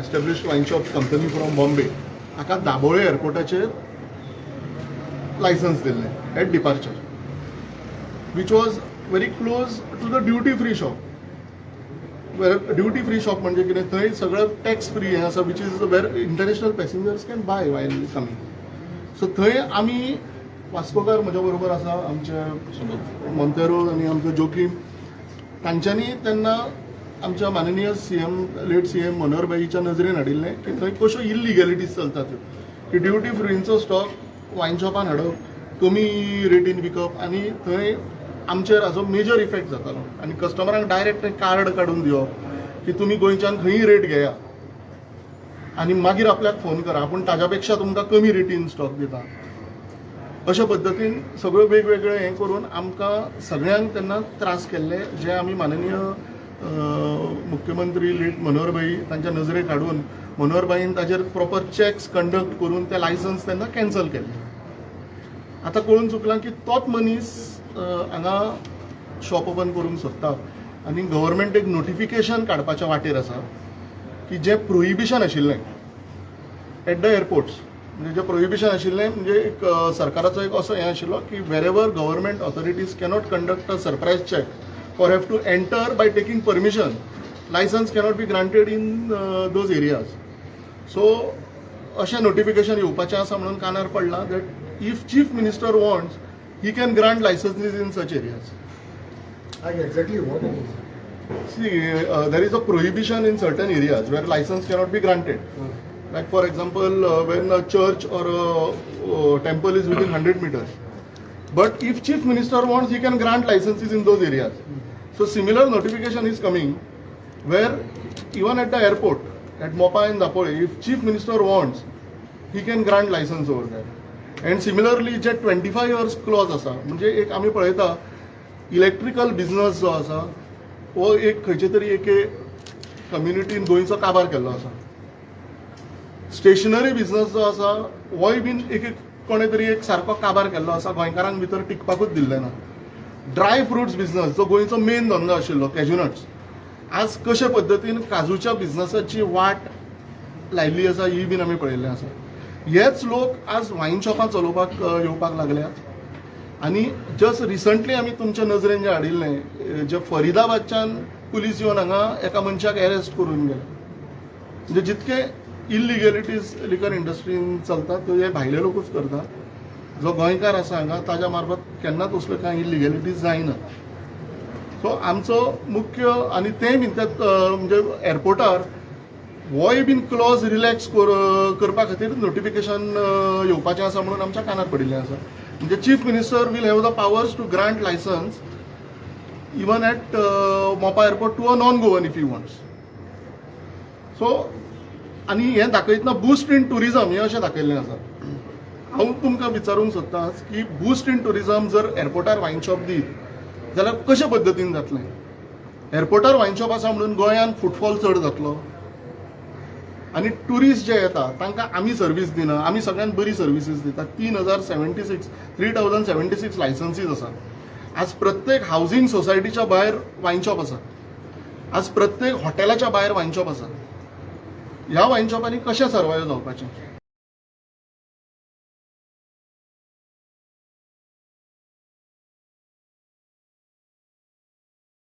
Established wine shop company from Bombay हाका Dabolim एअरपोर्टाचेर licence दिल्लें at departure, which was very close to the duty free shop. Duty free shop म्हणजे कितें, थंय सगळं tax free हें आसा, which is where international passengers can buy while coming. So थंय आमी, वास्कोकार म्हज्या बरोबर आसा, आमचे मोंतेरो आनी आमचो जोकीम, तांच्यांनी तेन्ना आमच्या माननीय सीएम, लेट सीएम मनोहरभाईच्या नजरेन हाडिल्लें की थंय कश्यो इलिगॅलिटीज चलतात त्यो, की ड्युटी फ्रींचो स्टॉक वायन शॉपान हाडप, कमी रेटीन विकप आनी थंय आमचेर हाजो मेजर इफेक्ट जातालो आनी कस्टमरांक डायरेक्ट कार्ड काडून दिवप की तुमी गोंयच्यान खंयी रेट घेया आनी मागीर आपल्याक फोन करा, पूण ताज्या पेक्षा तुमकां कमी रेटीन स्टॉक दिता. अशा पद्दतीन सगळ्यो वेगवेगळे हें करून आमकां सगळ्यांक तेन्ना त्रास केल्ले, जे आमी माननीय मुख्यमंत्री लेट मनोहरभाई तांच्या नजरेक हाडून मनोहरभाईन ताजेर प्रॉपर चॅक्स कंडक्ट करून ते लायसन्स तेन्ना कॅन्सल केल्ले. आतां कळून चुकलां की तोच मनीस हांगा शॉप ओपन करूंक सोदता आनी गव्हर्मेंट एक नोटिफिकेशन काडपाच्या वाटेर आसा की जें प्रोहिबिशन आशिल्लें एट the airports, म्हणजे जें प्रोहिबिशन आशिल्लें, म्हणजे एक सरकाराचो एक असो हें आशिल्लो की where ever government authorities cannot conduct a surprise check or have to enter by taking permission, licence cannot be granted in those areas. So अशें नोटिफिकेशन येवपाचें आसा म्हणून कानार पडलां that if Chief Minister wants, he can grant licenses in such areas. Like exactly what it is? See, there is a prohibition in certain areas where license cannot be granted. Like for example, when a church or a temple is within 100 meters. But if Chief Minister wants, he can grant licenses in those areas. So similar notification is coming where even at the airport, at Mopa and Dapoli, if Chief Minister wants, he can grant license over there. And similarly, J 25 years clause आसा, म्हणजे एक आमी पळयता electrical business जो आसा हो एक खंयचे तरी एके कम्युनिटीन गोंयचो काबार केल्लो आसा. स्टेशनरी बिझनस जो आसा होय बीन एक एक कोणे तरी एक सारको काबार केल्लो आसा, गोंयकारांक भितर टिकपाकूच दिल्लें ना. ड्राय फ्रुट्स बिझनस जो गोंयचो मेन धंदो आशिल्लो, कॅज्युनट्स, आज कशे पद्दतीन काजूच्या बिझनसाची वाट लायिल्ली आसा ही बीन आमी पळयल्लें आसा. हेच लोक आज वायन शॉपां चलोवपाक येवपाक लागल्यात. आनी जस्ट रिसंटली आमी तुमच्या नजरेन जें हाडिल्लें, जे फरिदाबादच्यान पुलीस येवन हांगा एका मनशाक अरेस्ट करून गेले. म्हणजे जितके इलिगेलिटीज लिकर इंडस्ट्रीन चलतात त्यो हे भायले लोकूच करतात. जो गोंयकार आसा हांगा ताज्या मार्फत केन्नाच असल्यो कांय इलिगेलिटीज जायना. सो आमचो मुख्य आनी तें बीन त्या म्हणजे एअरपोर्टार होय बीन क्लॉज रिलॅक्स करपा खातीर नोटिफिकेशन येवपाचें आसा म्हणून आमच्या कानार पडिल्लें आसा. म्हणजे Chief Minister will have the powers to grant license even at Mopa airport to a non Goan if he wants. So आनी हें दाखयतना बूस्ट इन टुरिजम हें अशें दाखयल्लें आसा. हांव तुमकां विचारूंक सोदता की बूस्ट इन टुरिजम जर एअरपोर्टार वायन शॉप दीत जाल्यार कशे पद्दतीन जातलें? एअरपोर्टार वायन शॉप आसा म्हणून गोंयांत फुटफॉल चड जातलो आनी ट्युरिस्ट जे येता तांकां आमी सर्वीस दिना? आमी सगळ्यांत बरी सर्विसीस दिता. 3076, 3076 licenses आसा. आज प्रत्येक हावजींग सोसायटीच्या भायर वायन शॉप आसा, आज प्रत्येक हॉटेलाच्या भायर वायन शॉप आसा. ह्या वायन शॉपांनी कशें सर्वायव जावपाचें?